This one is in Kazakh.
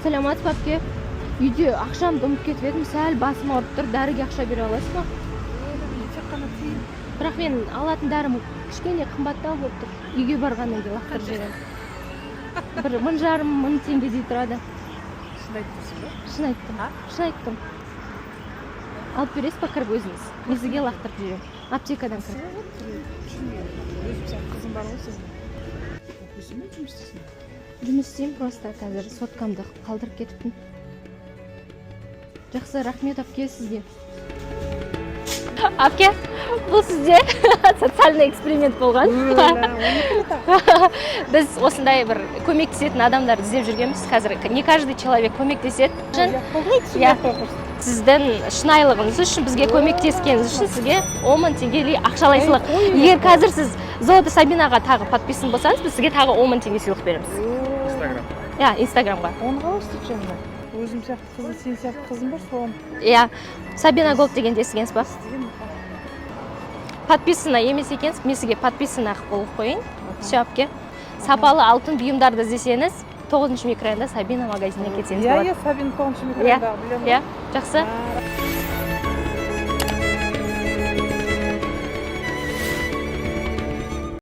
Саламатсыз ба, әпке? Үйде ақшамды ұмытып кетіп едім, сәл басым ауырып тұр, дәріге ақша бере аласыз ба? Тек қана тиын. Бірақ мен алатын дәрім кішкене қымбаттау болып тұр, үйге барғаннан кейін лақтырып жіберемін. Бір 1500 теңгедей тұрады. Шын айтып тұрсың ба? Шын айттым, шын айттым. Алып бересіз ба кіріп өзіңіз? Мен сізге лақтырып жіберемін аптекадан кіріп. Өзім сияқты қызың бар ғой сенің. Оқисың ба, жұмыс істейсің ба? Жұмыс істеймін, просто қазір соткамды қалдырып кетіппін. Жақсы, рахмет, әпке, сізге. Әпке, бұл сізде социальный эксперимент болған. Біз осындай бір көмектесетін адамдарды іздеп жүргенбіз. Қазір не каждый человек көмектеседі. Иә. Сіздің шынайылығыңыз үшін, бізге көмектескеніңіз үшін сізге 10 000 теңгелей ақшалай сыйлық. Егер қазір сіз Золото Сабинаға тағы подписан болсаңыз, біз сізге тағы 10 000 теңге сыйлық береміз. Инстаграм. Иә, Инстаграмға. Оны қалай істейді жаным? Өзім сияқты қызым, сен сияқты қызым бар, соған. Иә, Сабина Голд дегенді естігенсіз ба? Естігенмін. Подписана емес екенсіз, мен сізге подписана қылып болып қояйын. Все, әпке, сапалы алтын бұйымдарды іздесеңіз, тоғызыншы микрорайонда Сабина магазиніне келсеңіз Иә. болады. Иә, Сабина тоғызыншы микрорайондағы, білемін. Иә, жақсы. А,